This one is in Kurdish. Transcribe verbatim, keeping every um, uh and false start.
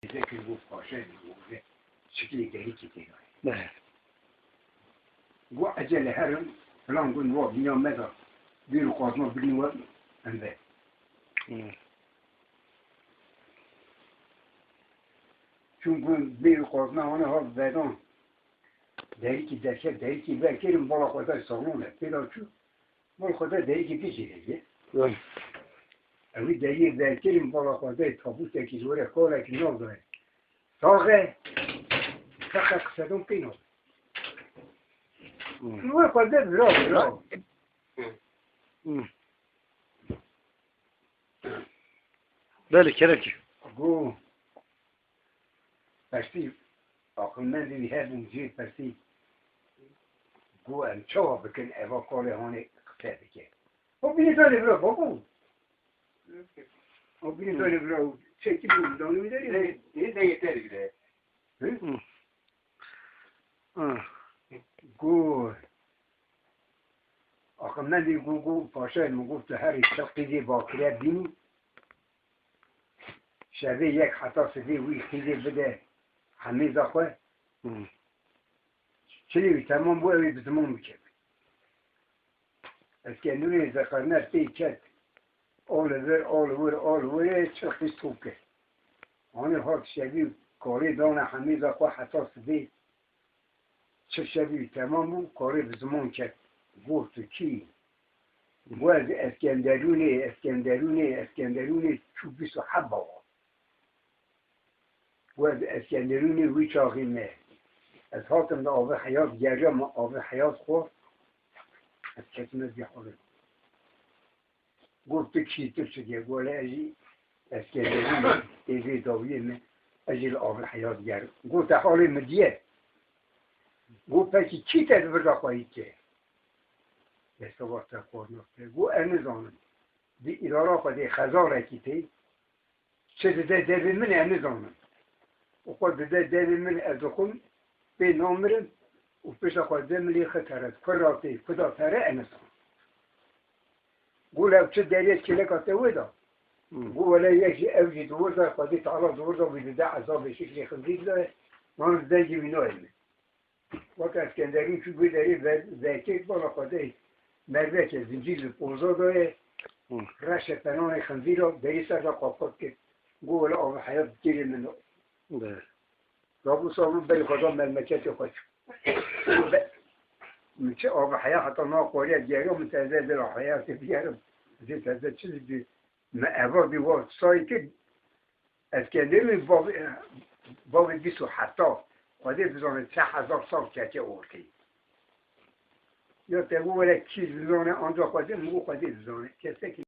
Zekir got paşayê min got, çikê derîkê tê dayê. Got ecele herin, filan got wa bîna me da, bîr û qazma bigrin we em ve. Çûn got bîr û qazma wana hat vedan. Derîkî derket, derîkî vekirin, bala xwe da salon e. Pêra çû, bala xwe da derîkî dijî heye. Ewî deriyê vekirin, bala xwe da tabûtekî ji were kalekî navdaye. Saxe, feqet qise don pê nabe. Li were xwe da vira, vira. Belê, kerekî. Go. Pirsî, aqilmendê wî hebûn, jê pirsî, got, em çawa bikin, eva kalê hanê qise dike. O bînî danê vira, babo. O bînî danê vira, çekî bû, danê wî derê. Ê, ê, dengê te digire. Hi? Hi. Got, aqilmendê got, got, paşayê min got, tu herî çil qîzê bakire bînî. Şevê yek heta sibê wî qîzê bide hemêza xwe. Hı. Çilê wî temam bû, ew ê bi ziman bike. Eskenderûnê zeqerine pê ket. Ol li vir, ol li wir, ol li wir, çil qîz top kir. Anî hat şevî karê dane hemêza xwe heta sibê. Çil şevî temam bû, karê bi ziman ket. Got, tu kî yî? Got, ez Eskenderûnê, Eskenderûnê, Eskenderûnê çû bîst û heft bawa. Got, ez Eskenderûnê wî çaxê me. Ez hatim li avê heyat geriya, min avê heyat xwar. Ez ketime vî halê. Got, tu kî, tu çi diye? Got, ez jî Eskenderûnê, ê vê dawiyê me, ez jî li avê heyat gerim. Got, te halê min diye. Got, pekî kî te di virda xweyî dike? Destewar te xwarina te. Got, ez nizanim. Di îdara xwe de xezarekî tê. Çi dide devê min, ez nizanim. Û xwe dide devê min, ez dixwim, pê namirim û pişta xwe de min lê xi tere, ku ra tê, ku da tere, ez nizanim. Got, ew çi derê kêleka te wê da? Hmm. Got, wele yek jî, ew jî di wir de, Xwedê Teala di wir de wî dide ezabê şiklê xinzîr de, wan dide jî wî nayê min. Weke Eskenderûn çû vê derê ve-, vekê bala xwe de merveke zincîr li poza daye. Hı. Reşe penanê xinzîra derî ser de qapqap kir. Got, wele avê heyat girê min. Be. Rabû sabû berî xwe da memleketê xwe çû. Be-, min çi avê heyat heta niha xwariya geriya min teze dila heyatê bigerim. Zê teze çi dibî? Me eva dî wa sayê kir, Eskenderûnê bavê, bavê bîst û heft, Xwedê dizane çend hezar sal keke ortê. Ya te got were kî dizane, anca Xwedê, min got Xwedê dizane. Kesekî